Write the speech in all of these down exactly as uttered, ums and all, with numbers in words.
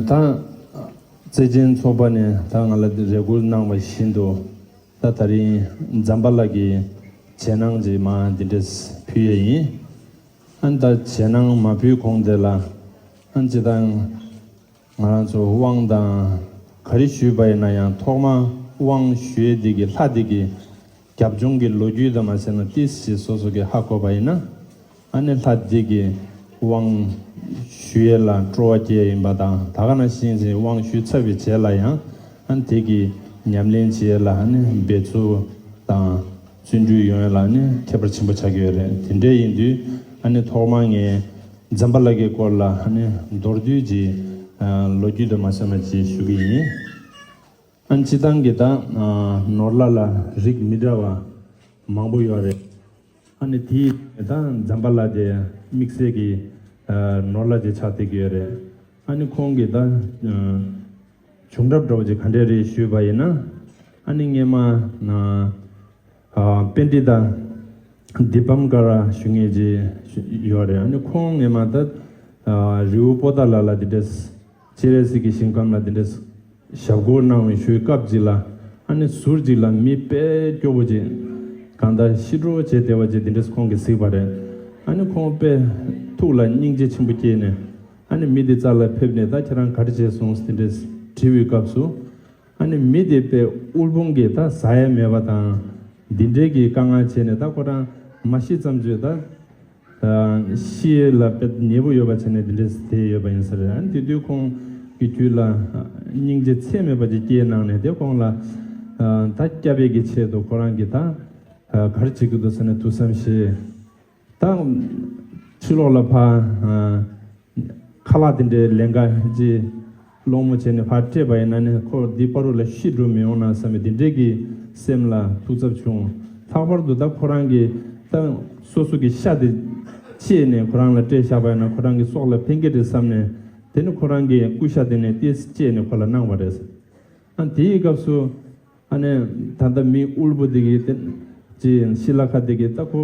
ད་བརྩེ་ཆེན་ཚོགས་པ་ནས་ད་ང་ལ་རེ་སྐུལ་གནང་བ་བཞིན་དུ། ད་ད་རིང་ཛམ་བྷ་ལ་གི་རྗེས་གནང་ཅིག་མར་འདི་འདྲས་ཕུལ་ཡས་ཡིན། ཨ་ནི་ད་རྗེས་གནང་མ་ཕུལ་གོང་དེ་ལ། ཨ་ནི་སྤྱིར་བཏང་ང་རང་ཚོ་དབང་དང་ག་རེ་ཞུས་པ་ཡིན་ན་ཡང་ཐོག་མར་དབང་ཞུ་ཡས་འདི་གི་ལྷ་འདི་གི་རྒྱབ་ལྗོངས་ཀྱི་ལོ་རྒྱུས་དང་མ་བྱས་ན་ཏིས་ཞེས་སོ་སོ་གི་ཧ་གོ་བ་ཡིན་ན། ཨ་ནི་ལྷ་འདི་གི་དབང་ཞུ་ཡས་ལ་སྤྲོ་བ་སྐྱེ་ཡས་ཡིན་པ་དང་། ད་ག་ནང་བཞིན་ཅིག་དབང་ཞུས་ཚར་བའི་རྗེས་ལ་ཡང་ཨ་ནི་དེ་གི་ཉམས་ལེན་བྱེད་ཡས་ལ་ཨ་ནི་འབད་ཚུགས་དང་། བརྩོན་འགྲུས་ཡོང་ཡས་ལ་ཨ་ནི་ཁྱད་པར་ཆེན་པོ་ཆགས་ཀྱི་ཡོད་རེད། དེ་འདྲ་ཡིན་དུས་ཨ་ནི་ཐོག་མར་ངས་ཛམ་བྷ་ལ་གི་སྐོར་ལ་ཨ་ནི་མདོར་བསྡུས་ཀྱི་ལོ་རྒྱུས་དང་མ་བྱས་ན་ཅིག་ཞུ་གི་ཡིན། ཨ་ནི་སྤྱིར་བཏང་གི་ད་ནོར་ལྷ་ལ་རིགས་མི་འདྲ་བ་མང་པོ་ཡོད་རེད། ཨ་ནི་དེའི་ད་ཛམ་བྷ་ལ་དེ་དམིགས་བསལ་གྱི་ནོར་ལྷ་ཅིག་ཆགས་བསྡད་ཀྱི་ཡོད་རེད། ཨ་ནི་ཁོང་གི་ད་བྱུང་རབས་འདྲ་བོ་ཅིག་ག་འདྲས་རེད་ཞུས་པ་ཡིན་ན། ཨ་ནི་སྔས་མ་པཎྜི་ཏ་དི་པཾ་ཀ་ར་ཞུ་མཁན་ཅིག་ཡོད་རེད། ཨ་ནི་ཁོང་སྔས་མ་ད་རི་བོ་པོ་ཏཱ་ལ་ལ་དེ་འདྲས་སྤྱན་རས་གཟིགས་ཀྱི་ཞིང་ཁམས་ལ་དེ་འདྲས་ཞབས་སྐོར་གནང་བའི་ཞུ་སྐབས་ཅིག་ལ། ཨ་ནི་ཟུར་ཅིག་ལ་མི་དཔེ་སྐྱོ་བོ་ཅིག་གང་ལྟར་ཤི་འགྲོ་བྱས་བསྡད་པ་ཅིག་དེ་འདྲས་ཁོང་གིས་གཟིགས་པ་རེད། ཨ་ནི་ཁོང་དཔེ་ཐུགས་ལ་སྙིང་རྗེ་ཆེན་པོ་སྐྱེས་ནས། ཨ་ནི་མི་དེ་རྩ་ལ་ཕེབས་ནས་ད་ཁྱེད་རང་ག་རེ་བྱས་སོང་དེ་འདྲས་དྲིས་པའི་སྐབས་སུ། ཨ་ནི་མི་དེ་དཔེ་དབུལ་ཕོངས་ཀྱིས་ད་ཟ་ཡ་མེད་པ་དང་། འདི་འདྲའི་གི་དཀའ་ངལ་བྱས་ནས་ད་ཁོ་རང་མ་ཤི་ཙམ་ཅིག་ད་ཤི་ཡས་ལ་དཔེ་ཉེ་པོ་ཡོད་པ་བྱས་ནས་འདི་འདྲས་བསྡད་ཡོད་པ་ཡིན་ས་རེད། ཨ་ནི་དེ་དུས་ཁོང་གི་རྒྱུད་ལ་སྙིང་རྗེ་ཚད་མེད་པ་ཅིག་སྐྱེས་གནང་ནས། དེ་ཁོང་ལ་ད་སྐྱབས་ཡས་ཀྱི་ཆེད་དུ་ཁོ་རང་གིས་ད་ག་རེ་བྱེད་ཀྱི་འདུག་ཟེར་ནས་ཐུགས་བསམ་བཞེས། ད་ཕྱི་ལོགས་ལ་ཕར་ཁ་ལག་དེ་འདྲའི་ལེན་ག་ཅིག་སློང་མོ་བྱས་ནས་ཕར་སྤྲད་པ་ཡིན་ན་ནི་ཁོ་འདི་བར་དུ་ལ་ཤི་འགྲོ་མི་ཡོང་ན་བསམ་པའི་དེ་འདྲའི་གི་སེམས་ལ་ཐུགས་འཚབ་བྱུང་། ལྷག་པར་དུ་ད་ཁོ་རང་གི་ད་སོ་སོ་གི་ཤ་དེ་བཅད་ནས་ཁོ་རང་ལ་སྤྲད་བཞག་པ་ཡིན་ན་ཁོ་རང་གི་སྲོག་ལ་ཕན་གྱི་རེད་བསམ་ནས། དེ་ནི་ཁོ་རང་གི་སྐུ་ཤ་དེ་ནས་ཏོག་ཙམ་བཅད་ནས་ཁོ་ལ་གནང་བ་རེད། ཨ་དེའི་སྐབས་སུ། ཨ་ནི་ད་ལྟ་མི་དབུལ་པོ་དེ་གིས་དེ་ཅི་ཤི་ལ་ཁ་དེ་གིས་ད་ཁོ་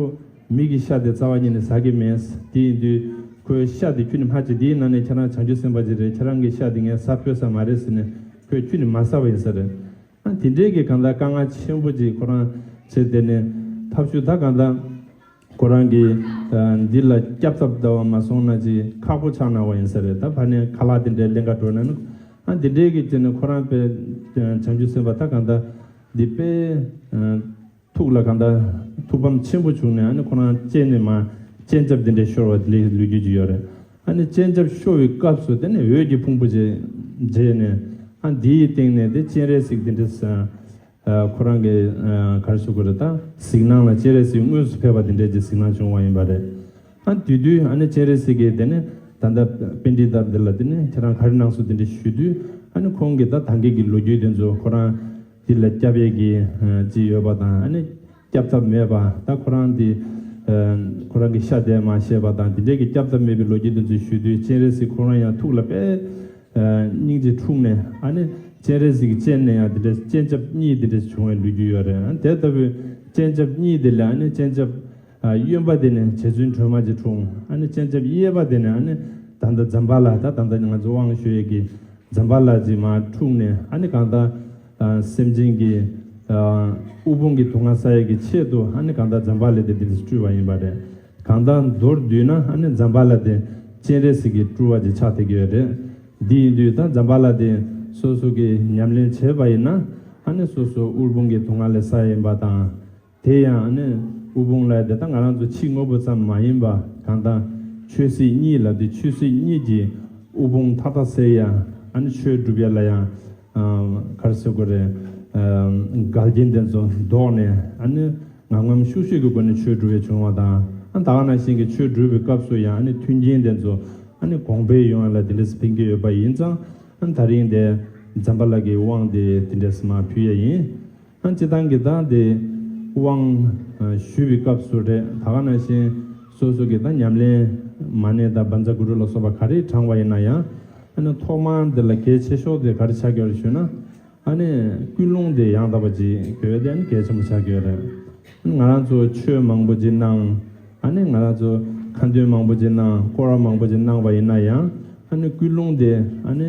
མི་གི་ཤ་དེ་རྩ་བ་ཉིད་ནས་ཟ་གི་མེད། དེ་ཡིན་དུས་ཁོའི་ཤ་དེ་ཁྱོད་ནི་མ་བྱེད། དེའི་ནང་ནས་ཁྱེད་རང་བྱང་ཆུབ་སེམས་དཔའ་ཅིག་རེད། ཁྱེད་རང་གི་ཤ་དེ་ངས་ཟ་ཕོད་ས་མ་རེད་ཟེར་ནས་ཁོས་ཁྱོད་ནི་མ་ཟ་བ་ཡིན་ས་རེད། ཨ་དེ་འདྲའི་གི་གང་ལྟར་དཀའ་ངལ་ཆེན་པོ་ཅིག་ཁོ་རང་བྱས། དེ་ནས་ཐབས་ཤུགས་ད་གང་ལྟར། ཁོ་རང་གིས་འདི་ལ་སྐྱབས་ཚབ་ལྟ་བ་མ་སོང་ན་ཅིག་ཁག་པོ་ཆགས་གནང་བ་ཡིན་ས་རེད། ད་ཕར་ནས་ཁ་ལག་དེ་འདྲའི་ལེན་ག་འགྲོ་ན་ནི། ཨ་འདི་འདྲའི་གི་དེ་ནི་ཁོ་རང་དཔེ་བྱང་ཆུབ་སེམས་དཔའ་ད་གང་ལྟར་འདི་དཔེ་ ཐུགས་ལ་གང་ལྟར་ཐུགས་ཕམ་ཆེན་པོ་བྱུང་ནས། ཨ་ནི་ཁོ་རང་སྤྱན་ནས་མར་སྤྱན་ཆབ་དེ་འདྲས་ཤོར་བ་དེ་འདྲའི་ལོ་རྒྱུས་ཅིག་ཡོད་རེད། ཨ་ནི་སྤྱན་ཆབ་ཤོར་བའི་སྐབས་སུ་དེ་ནས་འོད་ཀྱི་ཕུང་པོ་ཅིག་མཇལ་ནས། ཨ་འདིའི་སྟེང་ནས་དེ་སྤྱན་རས་གཟིགས་དེ་འདྲས། ཨ་ཁོ་རང་གི་ཨ་ག་རེ་ཞུ་དགོས་རེད། ད་གཟིགས་སྣང་ལ་སྤྱན་རས་གཟིགས་དངོས་སུ་ཕེབས་པ་དེ་འདྲས་ཀྱི་གཟིགས་སྣང་བྱུང་བ་ཡིན་པ་རེད། ཨ་དེ་དུས་ཨ་ནི་སྤྱན་རས་གཟིགས་ཀྱིས་དེ་ནས་ད་ལྟ་པཎྜི་ཏ་འདི་ལ་དེ་ནས་ཁྱེད་རང་ག་རེ་གནང་སོང་དེ་འདྲ་ཞུ་དུས། ཨ་ནི་ཁོང་གིས་ད་ད་གིན་གྱི་ལོ་རྒྱུས་དེ་ཚོ་ཁོ་རང་འདི་ལ་སྐྱབས་ཡས་ཀྱི་ཨ་ཅིག་ཡོད་པ་དང་། ཨ་ནི་སྐྱབས་ཐབས་མེད་པ། ད་ཁོ་རང་འདི་ཨ་ཁོ་རང་གི་ཤ་དེ་མ་བཤད་པ་དང་དེ་འདྲས་ཀྱི་སྐྱབས་ཐབས་མེད་པའི་ལོ་རྒྱུས་དེ་ཚོ་ཞུ་དུས། སྤྱན་རས་གཟིགས་ཁོ་རང་ཡང་ཐུགས་ལ་དཔེ་ཨ་སྙིང་རྗེ་འཁྲུངས་ནས། ཨ་ནི་སྤྱན་རས་གཟིགས་ཀྱི་སྤྱན་ནས་ཡང་དེ་འདྲས་སྤྱན་ཆབ་གཉིས་དེ་འདྲས་བྱུང་བའི་ལོ་རྒྱུས་ཡོད་རེད། ཨ་དེ་ལྟ་བུའི་སྤྱན་ཆབ་གཉིས་དེ་ལས་ཨ་ནི་སྤྱན་ཆབ་ཨ་གཡོན་པ་དེ་ནས་རྗེ་བཙུན་སྒྲོལ་མ་ཅིག་འཁྲུངས། ཨ་ནི་སྤྱན་ཆབ་གཡས་པ་དེ་ནས་ཨ་ནི་ད་ལྟ་ཛམ་བྷ་ལ། ད་ད་ལྟ་ང་ཚོ་དབང་ཞུ་ཡས་ཀྱི་ཛམ་བྷ་ལ་ཅིག་མར་འཁྲུངས་ནས། ཨ་ནི་གང་ལྟར་ཨ་སེམས་ཅན་གྱི་ཨ་དབུལ་ཕོངས་ཀྱི་སྡུག་བསྔལ་བསལ་ཡས་ཀྱི་ཆེད་དུ། ཨ་ནི་གང་ལྟར་ཛམ་བྷ་ལ་དེ་འདི་འདྲས་སྤྲུལ་བ་ཡིན་པ་རེད། གང་ལྟར་མདོར་བསྡུས་ན་ཨ་ནི་ཛམ་བྷ་ལ་དེ་སྤྱན་རས་གཟིགས་ཀྱི་སྤྲུལ་བ་ཅིག་ཆགས་བསྡད་ཀྱི་ཡོད་རེད། འདི་ཡིན་དུས་ད་ཛམ་བྷ་ལ་དེ་སོ་སོ་གིས་ཉམས་ལེན་བྱས་པ་ཡིན་ན། ཨ་ནི་སོ་སོ་དབུལ་ཕོངས་ཀྱི་སྡུག་བསྔལ་ལས་སེལ་ཡིན་པ་དང་། དེ་ཡང་ཨ་ནི་དབུལ་ཕོངས་ལས་དེ་ད་ང་རང་ཚོ་ཕྱི་དངོས་པོ་ཙམ་མ་ཡིན་པ། གང་ལྟར་ཆོས་སྲིད་གཉིས་ལ་དེ་ཆོས་སྲིད་གཉིས་ཀྱི་དབུལ་ཕོངས་མཐའ་དག་སེལ་ཡ། ཨ་ནི་ཆོས་སྒྲུབ་ཡ་ལ་ཡང་ཨ་ག་རེ་ཟེར་དགོས་རེད། ཨ་འགལ་རྐྱེན་དེ་ཚོ་བཟློག་ནས། ཨ་ནི་ངམ་ངམ་ཤུགས་ཤུགས་ཀྱི་སྒོ་ནས་ཆོས་སྒྲུབ་ཡ་བྱུང་བ་དང་། ཨ་ད་ག་ནང་བཞིན་གྱི་ཆོས་སྒྲུབ་པའི་སྐབས་སུ་ཡང་ཨ་ནི་མཐུན་རྐྱེན་དེ་ཚོ་ཨ་ནི་གོང་འཕེལ་ཡོང་ཡ་ལ་དེ་འདྲས་ཕན་གྱི་ཡོད་པ་ཡིན་ཙང་། ཨ་ནི་ད་རིང་དེ་ཛམ་བྷ་ལ་གི་དབང་དེ་དེ་འདྲས་མར་ཕུལ་ཡ་ཡིན། ཨ་སྤྱིར་བཏང་གི་ད་དེ་དབང་ཨ་ཞུ་བའི་སྐབས་སུ་རེད། ད་ག་ནང་བཞིན་སོ་སོ་གི་ད་ཉམས་ལེན་མ་ཎི་དང་བཛྲ་གུ་རུ་ལ་སོགས་པ་ག་རེ་བགྲངས་པ་ཡིན་ན་ཡང་། ཨ་ནི་ཐོག་མར་འདི་ལ་གལ་ཆེ་ཤོས་དེ་ག་རེ་ཆགས་ཀྱི་ཡོད་རེད་ཞུས་ན། ཨ་ནི་ཀུན་སློང་དེ་ཡང་དག་པ་ཅིག་དགོས་ཡ་དེ་ཨ་ནི་གལ་ཆེན་པོ་ཆགས་ཀྱི་ཡོད་རེད། ང་རང་ཚོ་ཆོས་མང་པོ་ཅིག་གནང་། ཨ་ནི་ང་རང་ཚོ་ཁ་འདོན་མང་པོ་ཅིག་གནང་། སྐོར་ར་མང་པོ་ཅིག་གནང་བ་ཡིན་ན་ཡང་། ཨ་ནི་ཀུན་སློང་དེ་ཨ་ནི་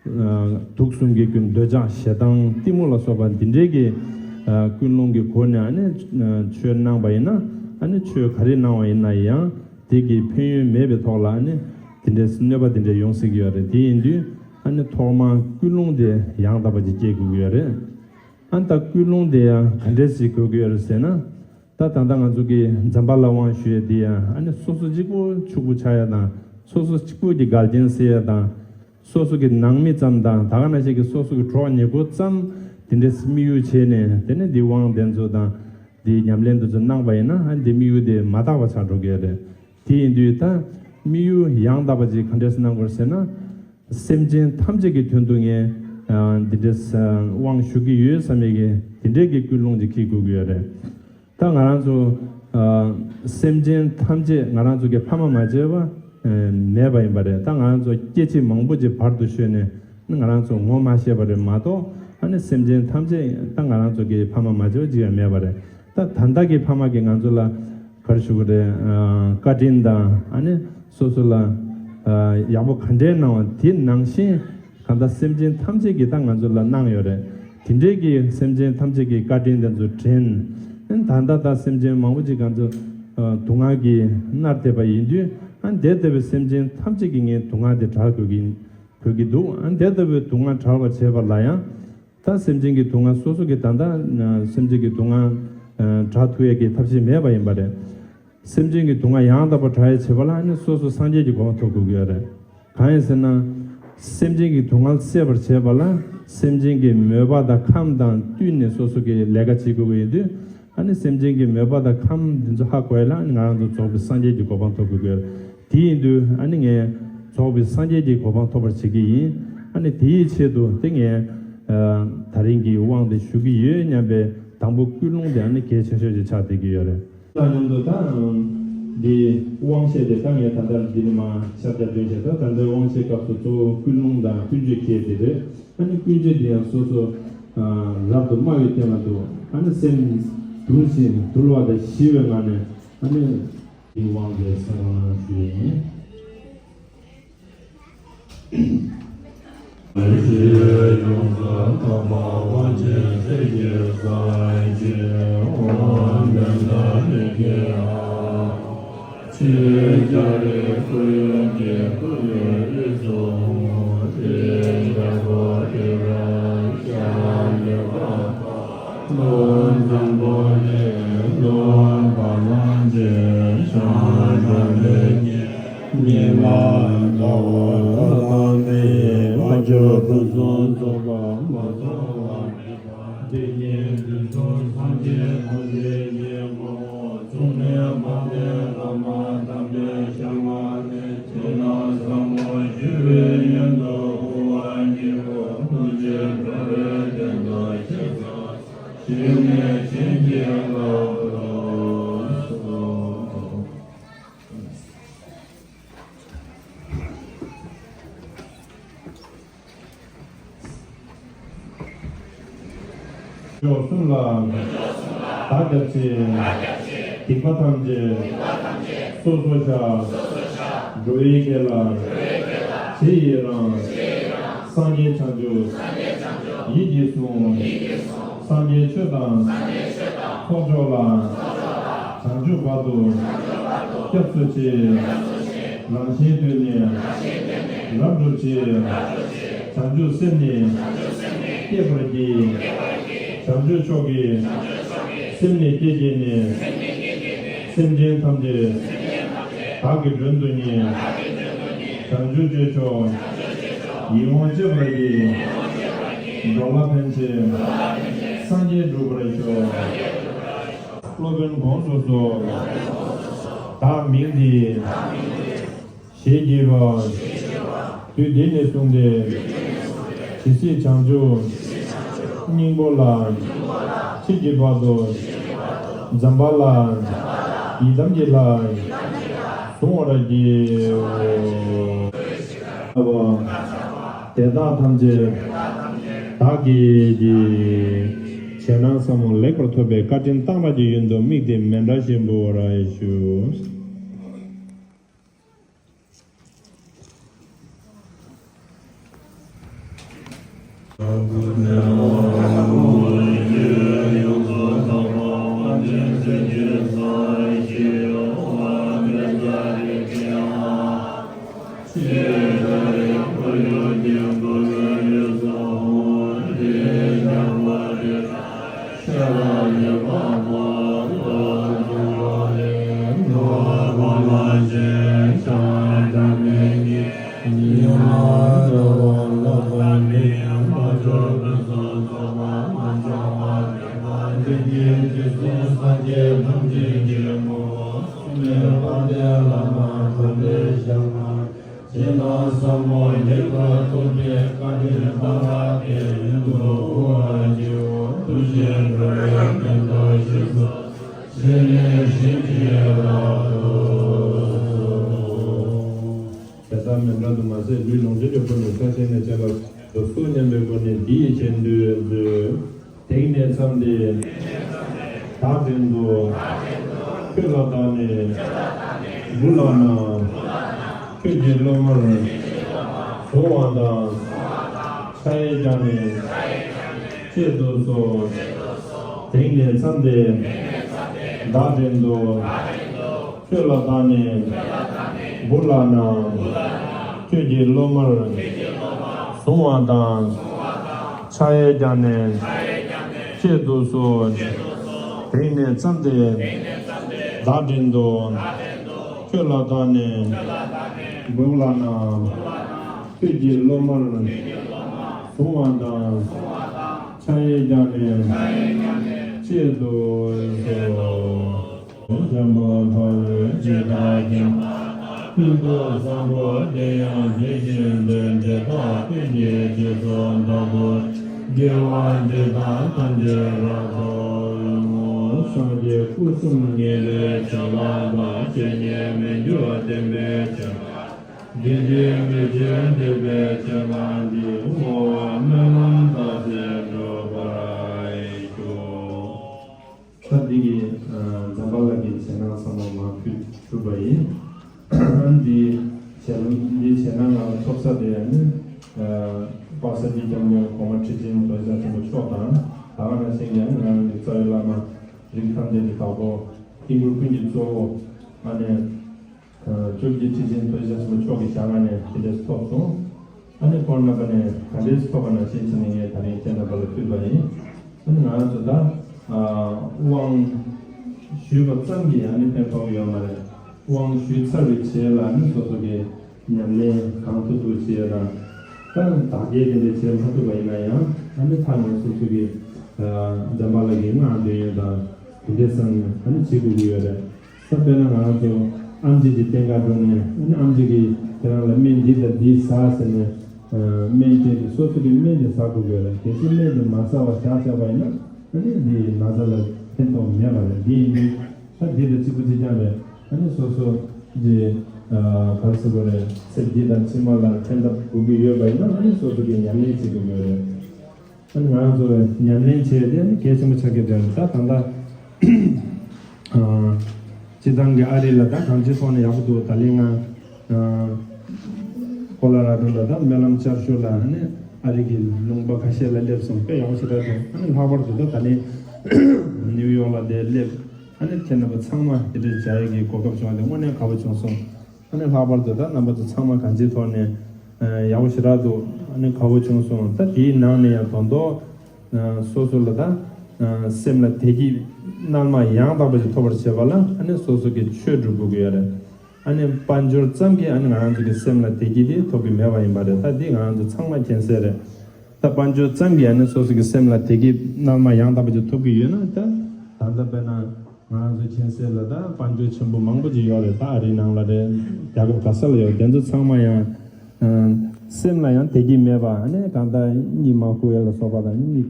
ཨ་དུག་གསུམ་གྱི་ཀུན། འདོད་ཆགས་ཞེ་སྡང་གཏི་མུག་ལ་སོགས་པ་འདི་འདྲའི་གི་ཨ་ཀུན་སློང་གི་སྒོ་ནས་ཨ་ནི་ཨ་ཆོས་གནང་བ་ཡིན་ན། ཨ་ནི་ཆོས་ག་རེ་གནང་བ་ཡིན་ན་ཡང་དེ་གི་ཕན་ཡོན་མེད་པའི་ཐོག་ལ་ཨ་ནི་དེ་འདྲའི་གནོད་པ་དེ་འདྲ་ཡོང་སྲིད་ཀྱི་ཡོད་རེད། དེ་ཡིན་དུས་ཨ་ནི་ཐོག་མར་ཀུན་སློང་དེ་ཡང་དག་པ་ཅིག་སྐྱེ་དགོས་ཀྱི་ཡོད་རེད། ཨ་ནི་ད་ཀུན་སློང་དེ་ཡང་ག་འདྲས་ཞིག་དགོས་ཀྱི་ཡོད་རེད་ཟེར་ན། ད་ད་ལྟ་ང་ཚོ་གི་ཛམ་བྷ་ལ་དབང་ཞུ་ཡས་འདི་ཡང་ཨ་ནི་སོ་སོ་གཅིག་པོ་ཕྱུག་པོ་ཆགས་ཡ་དང་། སོ་སོ་གཅིག་པོ་གི་འགལ་རྐྱེན་སེལ་ཡ་དང་། སོ་སོ་གི་ནང་མི་ཙམ་དང་། ད་ག་ནང་བཞིན་གྱི་སོ་སོ་གི་གྲོགས་ཉེ་འཁོར་ཙམ་དེ་འདྲའི་དམིགས་ཡུལ་བྱས་ནས། དེ་ནས་འདི་དབང་དེ་ཚོ་དང་འདི་ཉམས་ལེན་དེ་ཚོ་གནང་བ་ཡིན་ན། ཨ་ནི་འདི་དམིགས་ཡུལ་དེ་མ་དག་པ་ཆགས་འགྲོ་གི་རེད། དེ་ཡིན་དུས་ད་དམིགས་ཡུལ་ཡང་དག་པ་ཅིག་ག་འདྲས་གནང་དགོས་ཟེར་ན། སེམས་ཅན་ཐམས་ཅད་ཀྱི་དོན་དུ་ངས་ཨ་འདི་འདྲའི་ས་དབང་ཞུ་གི་ཡོད་བསམ་ཡས་ཀྱི་དེ་འདྲའི་གི་ཀུན་སློང་ཅིག་འཁྱེར་དགོས་ཀྱི་ཡོད་རེད། ད་ང་རང་ཚོ་ཨ་སེམས་ཅན་ཐམས་ཅད་ང་རང་ཚོ་གི་ཕ་མ་མ་བྱས་པ་ཨ་མེད་པ་ཡིན་པ་རེད། ད་ང་རང་ཚོ་སྐྱེ་འཆི་མང་པོ་ཅིག་བར་དུ་གཤོལ་ནས་ང་རང་ཚོ་ངོ་མ་ཤེས་པ་རེད་མ་གཏོགས། ཨ་ནི་སེམས་ཅན་ཐམས་ཅད་ད་ང་རང་ཚོ་གི་ཕ་མ་མ་བྱས་པ་ཅིག་ཡང་མེད་པ་རེད། ད་ད་ལྟ་གི་ཕ་མ་གིས་ང་ཚོ་ལ་ག་རེ་ཞུ་དགོས་རེད། ཨ་བཀའ་དྲིན་དང་། ཨ་ནི་སོ་སོ་ལ་ཨ་ཡག་པོ་ག་འདྲའི་གནང་བ་དེ་ནང་བཞིན་གང་ལྟར་སེམས་ཅན་ཐམས་ཅད་ཀྱིས་ད་ང་ཚོ་ལ་གནང་ཡོད་རེད། དེ་འདྲའི་གི་སེམས་ཅན་ཐམས་ཅད་ཀྱི་བཀའ་དྲིན་དེ་ཚོ་དྲན། ཨ་ནི་ད་ལྟ་ད་སེམས་ཅན་མང་པོ་ཅིག་ང་ཚོ་ཨ་སྡུག་བསྔལ་གྱིས་མནར་བསྡད་པ་ཡིན་དུས། ཨ་ནི་དེ་ལྟ་བུའི་སེམས་ཅན་ཐམས་ཅད་ཀྱི་ངས་སྡུག་བསྔལ་དེ་བྲལ་དགོས་ཀྱི་དགོས་ཀྱི་འདུག་ཨ་ནི་དེ་ལྟ་བུའི་སྡུག་བསྔལ་བྲལ་བར་བྱེད་པ་ལ་ཡང་། ད་སེམས་ཅན་གྱི་སྡུག་བསྔལ་སོ་སོ་གིས་ད་ལྟ་སེམས་ཅན་གྱི་སྡུག་བསྔལ་ཨ་བྲལ་ཐུབ་ཡས་ཀྱི་ཐབས་ཤེས་མེད་པ་ཡིན་པ་རེད། སེམས་ཅན་གྱི་སྡུག་བསྔལ་ཡང་དག་པར་བྲལ་ཡས་བྱེད་པ་ལ་ཨ་ནི་སོ་སོ་སངས་རྒྱས་ཀྱི་གོ་འཕང་ཐོབ་དགོས་ཀྱི་ཡོད་རེད། གང་ཡིན་ཟེར་ན། སེམས་ཅན་གྱི་སྡུག་བསྔལ་སེལ་བར་བྱེད་པ་ལ་སེམས་ཅན་གྱི་མོས་པ་དང་ཁམས་དང་བསྟུན་ནས་སོ་སོ་གི་ལས་ཀ་བྱེད་དགོས་ཀྱི་ཡིན་དུས། ཨ་ནི་སེམས་ཅན་གྱི་མོས་པ་དང་ཁམས་འདི་ཚོ་ཧ་གོ་ཡས་ལ་ཨ་ནི་ང་རང་ཚོ་རྫོགས་པའི་སངས་རྒྱས་ཀྱི་གོ་འཕང་ཐོབ་དགོས་ཀྱི་ཡོད་རེད། དེ་ཡིན་དུས་ཨ་ནི་ངས་རྫོགས་པའི་སངས་རྒྱས་ཀྱི་གོ་འཕང་ཐོབ་པར་བྱེད་ཀྱི་ཡིན། ཨ་ནི་དེའི་ཆེད་དུ་དེ་ངས་ཨ་ད་རིང་གི་དབང་དེ་ཞུ་གི་ཡོད་སྙམ་པའི་དང་པོ་ཀུན་སློང་དེ་ཨ་ནི་གལ་ཆེ་ཤོས་ཅིག་ཆགས་བསྡད་ཀྱི་ཡོད་རེད། དང་མཉམ་དུ་ད་འདི་དབང་བཤད་དེ་ད་ངས་ད་ལྟ་འདི་ནས་མར་ཤར་རྒྱག་དོན་བྱས། ད་ད་ལྟའི་དབང་བཤད་སྐབས་སུ་གཙོ་བོ་ཀུན་སློང་དང་ཀུན་སྤྱོད་གལ་ཆེ་རེད། ཨ་ནི་ཀུན་སྤྱོད་དེ་ཡང་སོ་སོ་ཨ་རབ་ཏུ་དམའ་བའི་སྟེང་ལ་འདུག་ཨ་ནི་སེམས་དུལ་ཞིང་དུལ་བ་དང་ཞི་བའི་ངང་ནས། ཨ་ནི་དབང་གི་ས་ལ་ཞུ་ཡིན། ལོ་འཛམ་བུ་གླིང་ལོ་བ་ལང་ཅེ་ཤང་དང་ལེ་ཉེ་ཉི་མ་ཟླ་བ་ལ་དང་ནི་མ་གྱུར་ཕུན་སུམ་ཚོགས་པ་མ་ཚོགས་པ་མེད་པ་དེ་ཉིད་དུ་སངས་རྒྱས་ཐམས་ཅད་ཀྱི་ངོ་བོ། གསུང་ནས་མ་འདས་བླ་མ་དམ་པའི་ཞལ་སྔ་ནས། ཕྱི་ནང་ཟབ་མོ་ཞི་བའི་ཡོན་དུ་དབུ་བར་བརྙེས་པ། ཐུགས་རྗེས་འགྲོ་བའི་དོན་དུ་གཤེགས་སོ། ཞི་གནས་བྱིན་གྱིས་བརླབ་ཏུ་གསོལ། མཆོག་གསུམ་ལ་བདག་སྐྱབས་མཆི། སྡིག་པ་ཐམས་ཅད་སོ་སོར་བཤགས། འགྲོ་བའི་དགེ་ལ་རྗེས་ཡི་རང་། སངས་རྒྱས་བྱང་ཆུབ་ཡིད་ཀྱིས་བཟུང་། སངས་རྒྱས་ཆོས་དང་ཚོགས་མཆོག་ལ། བྱང་ཆུབ་བར་དུ་སྐྱབས་སུ་མཆི། རང་གཞན་དོན་ནི་རབ་བསྒྲུབ་ཕྱིར། བྱང་ཆུབ་སེམས་ནི་བསྐྱེད་པར་བགྱི། བྱང་ཆུབ་མཆོག་གི་སེམས་ནི་བསྐྱེད་བགྱིས་ནས། སེམས་ཅན་ཐམས་ཅད་བདག་གིས་མགྲོན་དུ་གཉེར། བྱང་ཆུབ་སྤྱོད་མཆོག་ཡིད་འོང་སྤྱད་པར་བགྱི། འགྲོ་ལ་ཕན་ཕྱིར་སངས་རྒྱས་འགྲུབ་པར་ཤོག། སློབ་དཔོན་དགོངས་སུ་གསོལ། བདག་མིང་འདི་ཞེས་བགྱི་བ། དུས་འདི་ནས་བཟུང་སྟེ་ཇི་སྲིད་བྱང་ཆུབ་སྙིང་པོ་ལ་མཆིས་ཀྱི་བར་དུ་ཛམ་བྷ་ལ་ཡི་དམ་གྱི་ལྷ་གཟུང་བར་བགྱིའོ། དེ་དག་ཐམས་ཅད་བདག་གིས་བགྱི། ཞེད་སྣང་ཟབ་མོ་ལེགས་པར་ཐོབ་པའི་བཀའ་དྲིན་བཏང་བ་གི་ཡོན་དུ་དམིགས་ཏེ་མཎྜལ་ཞིག་འབུལ་བར་ཞུ། ཞེད་སྣང་ཟབ་མོ་ལེགས་པར་ཐོབ་པའི་བཀའ་དྲིན་བཏང་བ་གི་ཡོན་དུ་དབུ་བར་བགྱིའོ། ཐུགས་རྗེས་འགྲོ་བའི་དོན་དུ་གཤེགས་སོ། ཞི་གནས་བྱིན་གྱིས་བརླབ་ཏུ་གསོལ། དེ་ལྟར་མཎྜལ་དུ་མ་ཟད་ལུས་ལོངས་སྤྱོད་ཀྱི་ཕུལ་ནས་ཕྱག་བྱས་ནས་བྱས་པ་དུ་གསོལ་སྙམ་པའི་སྒོ་ནས་འདི་ཡི་རྗེས་ཟློས་མཛོད། དེང་ནས་བརྩམས་ཏེ། བདག་བྲན་དུ། ཁྱོད་ལ་བདག་ནི། འབུལ་ལགས་ན། ཁྱོད་ཀྱི་སློབ་མར། བཟུང་བ་དང་། ཕྱག་གཡས་བརྐྱངས་ནས། བཅད་དུ་གསོལ། དེང་ནས་བརྩམས་ཏེ། བདག་བྲན་དུ། ཁྱོད་ལ་བདག་ནི། འབུལ་ལགས་ན། ཁྱོད་ཀྱི་སློབ་མར། བཟུང་བ་དང་། ཕྱག་གཡས་བརྐྱངས་ནས། བཅད་དུ་གསོལ། དེང་ནས་བརྩམས་ཏེ། བདག་བྲན་དུ། ཁྱོད་ལ་བདག་ནི། འབུལ་ལགས་ན། ཁྱོད་ཀྱི་སློབ་མར། བཟུང་བ་དང་། ཕྱག་གཡས་བརྐྱངས་ནས། བཅད་དུ་གསོལ། བྱམས་པ་དཔའ་བོས་ཇི་ལྟར་མཁྱེན་པ་དང་། ཀུན་ཏུ་བཟང་པོ་དེ་ཡང་དེ་བཞིན་ཏེ། དེ་དག་ཀུན་གྱི་རྗེས་སུ་བདག་སློབ་ཅིང་། དགེ་བ་འདི་དག་ཐམས་ཅད་རབ་ཏུ་བསྔོ། སངས་རྒྱས་སྐུ་གསུམ་ཉེ་ལས་བྱ་བ་དང་། ཆོས་ཉིད་མི་འགྱུར་བརྟན་པའི་བྱ་བ། དགེ་འདུན་མི་ཕྱེད་འདོད་པའི་བྱ་བ་འདི། བསྔོ་བ་སྨོན་ལམ་བཏབ་ཚད་འགྲུབ་པར་ཤོག། ད་འདི་གི་ཨ་ཛམ་བྷ་ལ་གི་ཞེད་སྣང་ཟབ་མོ་མར་ཕུལ་གྲུབ་པ་ཡིན། འདི་ཞེད་འདི་ཞེད་སྣང་ང་ལ་ཐོབ་ས་དེ་ནི་ཨ་པ་སངས་རྒྱས་སྐྱབས་མགོན་གོང་མ་ཁྲི་ཆེན་རྡོ་རྗེ་འཆང་ཆེན་པོ་མཆོག་དང་། ད་ག་ནང་བཞིན་ཡང་ང་རང་གི་རྩ་བའི་བླ་མ་རིགས་ཐམས་ཅད་ཀྱི་བདག་པོ་སྐྱེས་བུ་ཀུན་གྱི་གཙོ་བོ་ཨ་ནི་ཨ་བཅོ་བརྒྱད་ཁྲི་ཆེན་རྡོ་རྗེ་འཆང་ཆེན་པོ་མཆོག་གི་ཞལ་སྔ་ནས་དེ་འདྲས་ཐོབ་སོང་། ཨ་ནི་ཁོང་རྣམ་པ་ནས་ག་འདྲས་ཐོབ་པ་ནང་བཞིན་བྱས་ནས་ངས་ད་རིང་ཁྱེད་རྣམ་པ་ལ་ཕུལ་བ་ཡིན། ཨ་ནི་ང་རང་ཚོ་ད་ དབང་ཞུས་པ་ཙམ་གྱིས་ཨ་ནི་ཕན་ཐོགས་ཡོད་མ་རེད། དབང་ཞུས་ཚར་བའི་རྗེས་ལ་ཨ་ནི་སོ་སོ་གི་ཉམས་ལེན་གང་ཐུབ་ཐུབ་བྱེད་ཡ་དང་། ད་བདག་གིས་དེ་འདྲ་བྱེད་མ་ཐུབ་པ་ཡིན་ན་ཡང་ཨ་ནི་ཐ་ན་སོ་སོ་གི་འཇམ་དཔལ་ལགས་ཀྱི་སྔགས་འདོན་ཡ་དང་དེ་འདྲའི་སང་ཨ་ནི་བྱེད་དགོས་ཀྱི་ཡོད་རེད། ས་དཔེར་ན་ང་རང་ཚོ་ཨམ་ཆི་གི་རྟེན་ཁ་འགྲོ་ནས་ཨ་ནི་ཨམ་ཆི་གིས་ཁྱེད་རང་ལ་སྨན་འདི་དང་འདི་ཟ་ཟེར་ནས་སྨན་སྤྲད་དེ་སོ་སོ་གི་སྨན་དེ་ཟ་དགོས་ཀྱི་ཡོད་རེད། གལ་སྲིད་སྨན་དེ་མ་ཟ་བར་བཞག་བཞག་པ་ཡིན་ན་ཨ་ནི་འདི་ན་ཚ་ལ་ཕན་ཐོགས་མེད་པ་རེད། འདི་ཡིན་དུས་ད་འདི་དང་གཅིག་པ་གཅིག་རྐྱང་རེད། ཨ་ནི་སོ་སོ་གི་ག་རེ་ཟེར་དགོས་རེད། ཚེ་འདི་དང་ཕྱི་མ་ལ་ཕན་ཐོགས་དགོས་ཀྱི་ཡོད་པ་ཡིན་ན་ཨ་ནི་སོ་སོ་གི་ཉམས་ལེན་བྱེད་དགོས་ཀྱི་ཡོད་རེད། ང་ཚོ་ཉམས་ལེན་བྱས་ཏེ་གལ་ཆེན་པོ་ཆགས་ཀྱི་འདུག་ད་ད་ལྟ་སྤྱི་བཏང་གི་ཨ་རི་ལ་ད་གང་ཅིའི་ཐོག་ནས་ཡག་པོ་འདུག་ད་ལན་ང་ཀོ་ལ་ར་ཌོ་ལ་ད་སྨོན་ལམ་བསྐྱར་ཞུ་ལ་ནི་ཨ་རི་གི་ལུང་པ་ཁ་ཤས་ལ་སླེབས་སོང་། དཔེ་ཡག་པོ་ཞེ་དྲག་འདུག་ཨ་ནི་ལྷག་པར་དུ་ད་ད་ལན་ནིའུ་ཡོག་ལ་དེ་སླེབས། ཨ་ནི་ཁྱེད་རྣམ་པ་ཚང་མ་དེ་འདྲ་མཇལ་ཡག་གི་གོ་སྐབས་བྱུང་བ་དེ་དངོས་གནས་དགའ་པོ་བྱུང་སོང་། ཨ་ནི་ལྷག་པར་དུ་ད་རྣམ་པ་ཚོ་ཚང་མ་གང་ཅིའི་ཐོག་ནས་ཡག་པོ་ཞེ་དྲག་འདུག་ཨ་ནི་དགའ་པོ་བྱུང་སོང་། ད་དེའི་ནང་ནས་ཡང་དོན་དུ་སོ་སོ་ལ་ད་སེམས་ལ་བདེ་སྐྱིད་རྣལ་མ་ཡང་དག་པ་ཞིག་ཐོབ་པར་བྱེད་པ་ལ་ཨ་ནི་སོ་སོ་གི་ཆོས་སྒྲུབ་དགོས་ཀྱི་ཡོད་རེད། ཨ་ནི་དཔལ་འབྱོར་ཙམ་གྱིས་ཨ་ནི་ང་རང་ཚོ་གི་སེམས་ལ་བདེ་སྐྱིད་དེ་ཐོབ་ཀྱི་མེད་པ་ཡིན་པ་རེད། ད་འདི་ང་རང་ཚོ་ཚང་མ་མཁྱེན་གསལ་རེད། ད་དཔལ་འབྱོར་ཙམ་གྱིས་ཨ་ནི་སོ་སོ་གི་སེམས་ལ་བདེ་སྐྱིད་རྣལ་མ་ཡང་དག་པ་ཅིག་ཐོབ་ཀྱི་ཡོད་ན་ད་ད་ལྟ་དཔེར་ན་ང་རང་ཚོ་མཁྱེན་གསལ་ལ་ད་དཔལ་འབྱོར་ཆེན་པོ་མང་པོ་ཅིག་ཡོད་རེད། ད་ཨ་རིའི་ནང་ལ་རེད། རྒྱལ་ཁབ་ག་ས་ལ་ཡོད། དེ་ཚོ་ཚང་མ་ཡང་སེམས་ལ་ཡང་བདེ་སྐྱིད་མེད་པ། ཨ་ནི་གང་ལྟར་གཉིད་མ་ཁུག་ཡ་ལ་སོགས་པ་དང་གཉིད་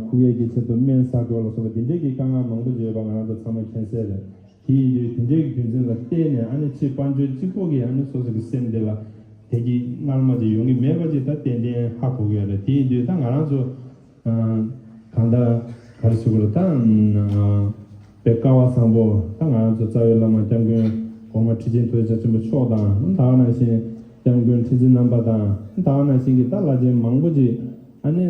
ཁུག་ཡས་ཀྱི་ཆེད་དུ་སྨན་ཟ་དགོས་ལ་སོགས་པ་འདི་འདྲའི་གི་དཀའ་ངལ་མང་པོ་ཅིག་ཡོད་པ་ང་རང་ཚོ་ཚང་མ་མཁྱེན་གསལ་རེད། དེ་ཡིན་དུས་དེ་འདྲའི་གི་རྒྱུ་མཚན་ལ་བརྟེན་ནས་ཨ་ནི་ཕྱི་དཔལ་འབྱོར་གཅིག་པོ་གིས་ཨ་ནི་སོ་སོ་གི་སེམས་འདི་ལ་བདེ་སྐྱིད་རྣལ་མ་ཅིག་ཡོང་གི་མེད་པ་ཅིག་ད་ཏན་ཏན་ཧ་གོ་གི་ཡོད་རེད། དེ་ཡིན་དུས་ད་ང་རང་ཚོ་གང་ལྟར་ག་རེ་ཞུ་དགོས་རེད། ད་དཔེ་སྐལ་བ་བཟང་པོ་ད་ང་རང་ཚོ་རྩ་བའི་བླ་མ་སྐྱབས་མགོན་གོང་མ་ཁྲི་ཆེན་ཐུགས་རྗེ་རྒྱ་ཆེན་པོ་མཆོག་དང་ད་ག་ནང་བཞིན་སྐྱབས་མགོན་ཁྲི་འཛིན་རྣམ་པ་དང་ད་ག་ནང་བཞིན་གྱི་ད་བླ་ཆེན་མང་པོ་ཅིག་ཨ་ནི།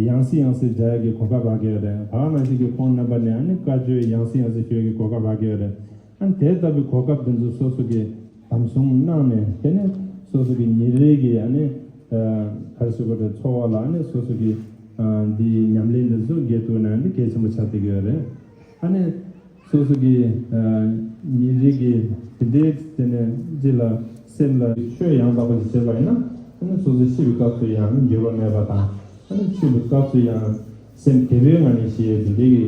ཡང་སེ་ཡང་སེ་མཇལ་ཡག་གི་གོ་སྐབས་རག་གི་ཡོད་རེད། ད་ག་ནང་བཞིན་གྱི་ཁོང་རྣམ་པ་ནས་ཨ་ནི་བཀའ་ཆོས་ཡང་སེ་ཡང་སེ་ཞུ་ཡག་གི་གོ་སྐབས་རག་གི་ཡོད་རེད། ཨ་ནི་དེ་ལྟ་བུའི་གོ་སྐབས་དེ་ཚོ་སོ་སོ་གིས་དམ་བཟུང་གནང་ནས་དེ་ནས་སོ་སོ་གི་ཉིན་རེ་གི་ཨ་ནི་ག་རེ་ཞུ་དགོས་རེད། འཚོ་བ་ལ་ཨ་ནི་སོ་སོ་གི་འདི་ཉམས་ལེན་དེ་ཚོ་འགན་ཐུག་ན་ཨ་ནི་གལ་ཆེན་པོ་ཆགས་བསྡད་ཀྱི་ཡོད་རེད། ཨ་ནི། སོ་སོ་གི་ཉིན་རེ་གི་དེ་འདྲའི་དེ་ནས་ཅི་ལ་སེམས་ལ་ཆོས་ཡང་དག་པ་ཞིག་བྱས་པ་ཡིན་ན་ཨ་ནི་སོ་སོ་ཤི་བའི་སྐབས་སུ་ཡང་འགྱུར་བ་མེད་པ་དང་ཨ་ནི་འཆི་བའི་སྐབས་སུ་ཡང་སེམས་བདེ་བའི་ངང་ནས་ཤི་ཡས་དེ་འདྲའི་གི་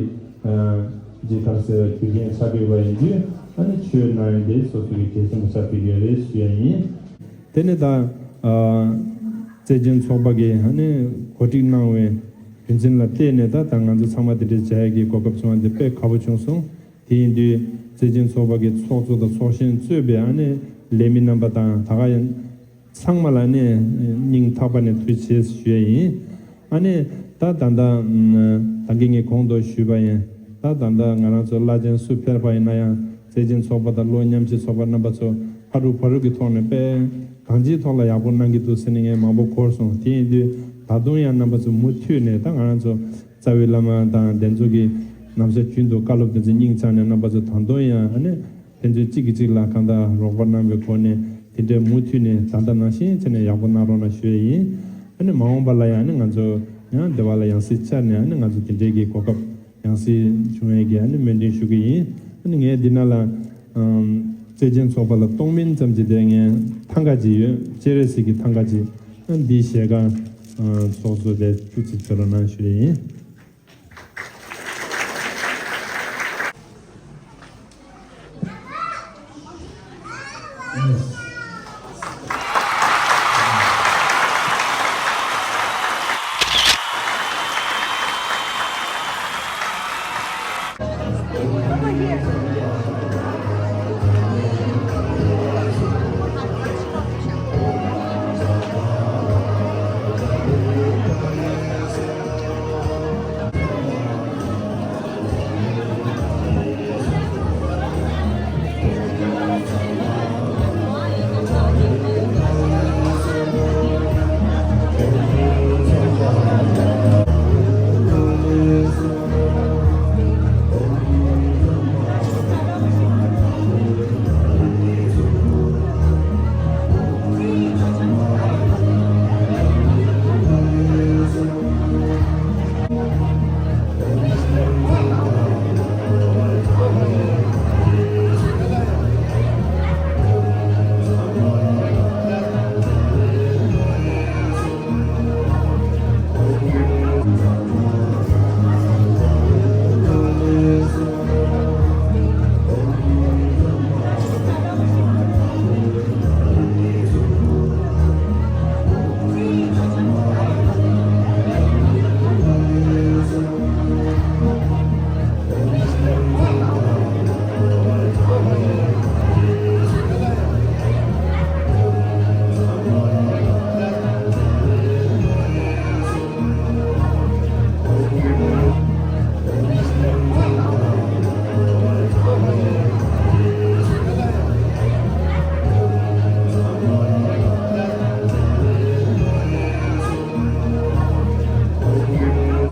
ཇི་ལྟར་ཟེར་རྒྱུ་རྐྱེན་ཆགས་ཡོད་པ་ཡིན་དུས་ཨ་ནི་ཆོས་གནང་ཡས་དེ་སོ་སོ་གི་གལ་ཆེན་པོ་ཆགས་ཀྱི་ཡོད་རེད་ཞུ་ཡ་ཡིན། དེ་ནས་ད་བརྩེ་ཆེན་ཚོགས་པ་གིས་ཨ་ནི་གོ་སྒྲིག་གནང་བའི་རྒྱུ་མཚན་ལ་བརྟེན་ནས་ད་ད་ང་ཚོ་ཚང་མ་དེ་འདྲའི་མཇལ་ཡས་ཀྱི་གོ་སྐབས་བྱུང་བ་འདི་དཔེ་དགའ་པོ་བྱུང་སོང་། དེ་ཡིན་དུས་བརྩེ་ཆེན་ཚོགས་པ་གི་ཚོགས་གཙོ་དང་ཚོགས་གཞོན་གཙོས་པའི་ཨ་ནི་ལས་མི་རྣམ་པ་དང་ད་ག་ཡང་ཚང་མ་ལ་ནི་སྙིང་ཐག་པ་ནས་ཐུགས་རྗེ་ཆེ་ཞུ་ཡས་ཡིན། ཨ་ནི་ད་ད་ལྟ་ད་གིན་ངས་གོང་དུ་ཞུས་པ་ཡིན། ད་ད་ལྟ་ང་རང་ཚོ་བླ་ཆེན་སུ་ཕེབས་པ་ཡིན་ན་ཡང་བརྩེ་ཆེན་ཚོགས་པ་དང་བློ་མཉམ་བཞེས་ཚོགས་པ་རྣམ་པ་ཚོ་ཕ་རུ་ཕ་རུ་གི་ཐོག་ནས་དཔེ་གང་ཅིའི་ཐོག་ལ་ཡག་པོ་གནང་གི་འདུག་ཟེར་ནས་ངས་མང་པོ་གོ་སོང་། དེ་ཡིན་དུས་ད་དུང་ཡང་རྣམ་པ་ཚོ་མུ་མཐུད་ནས་ད་ང་རང་ཚོ་རྩ་བའི་བླ་མ་དང་དེ་ཚོ་གི་ནམ་ཞག་རྒྱུན་དུ་བཀའ་སློབ་དེ་ཚོ་སྙིང་བཅངས་ནས་རྣམ་པ་ཚོ་ད་དུང་ཡང་ཨ་ནི་ཕན་ཚུན་གཅིག་གིས་གཅིག་ལ་གང་ལྟར་རོགས་པ་གནང་བའི་སྒོ་ནས་དེ་འདྲའི་མུ་མཐུད་ནས་ད་ལྟ་ནང་བཞིན་བྱས་ནས་ཡག་པོ་གནང་རོགས་གནང་ཞུ་ཡས་ཡིན། ཨ་ནི་མ་འོངས་པ་ལ་ཡང་ཨ་ནི་ང་ཚོ་ཡང་བདེ་བ་ལ་ཡང་སྲིད་བཅར་ནས་ཨ་ནི་ང་ཚོ་དེ་འདྲའི་གི་གོ་སྐབས་ཡང་སྲིད་བྱུང་ཡས་ཀྱི་ཨ་ནི་སྨོན་འདུན་ཞུ་གི་ཡིན། ཨ་ནི་ངས་འདི་ནང་ལ་བརྩེ་ཆེན་ཚོགས་པ་ལ་གཏོང་མིན་ཙམ་གྱི་དེ་ངས་ཐང་ག་ཅིག་ཡོད། སྤྱན་རས་གཟིགས་ཀྱི་ཐང་ག་ཅིག་ཨ་འདིའི་ཞལ་ཁ་ཚོགས་གཙོ་དེ་ཅུ་ཙིག་བྱོས་རོགས་གནང་ཞུ་ཡས་ཡིན།